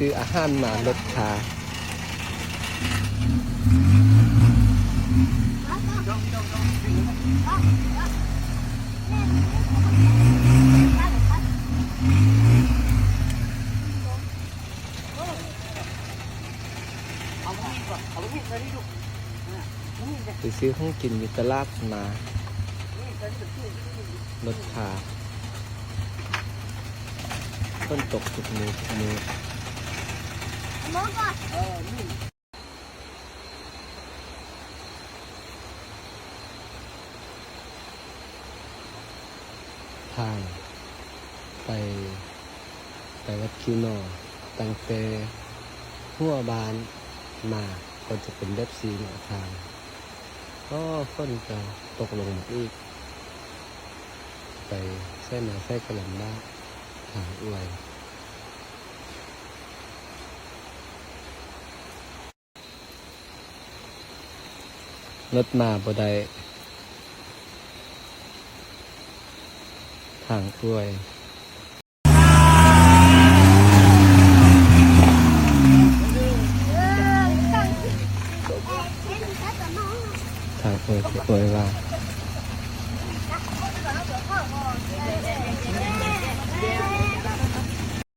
ຊື້ອາຫານມາລົດຄ່າ. ໄປຊື້ຂອງກິນຢູ່ຕະຫຼາດມາ ລົດຄ່າ ຝົນຕົກທຸກມື້ທຸກມື້. ທາງໄປ ໄປວັດຄິວໜໍ ຕັ້ງແຕ່ຫົວບ້ານມາກໍຈະເປັນແບບຊີ້ເນາະ ທາງ ໂອ້ ຝົນກໍຕົກລົງມາອີກ ໄປໃສມາໃສກໍລຳບາກ ທາງອວຍ. ລົດມາບໍ່ໄດ້ ທາງອວຍ ທາງອວຍ ອວຍວ່າ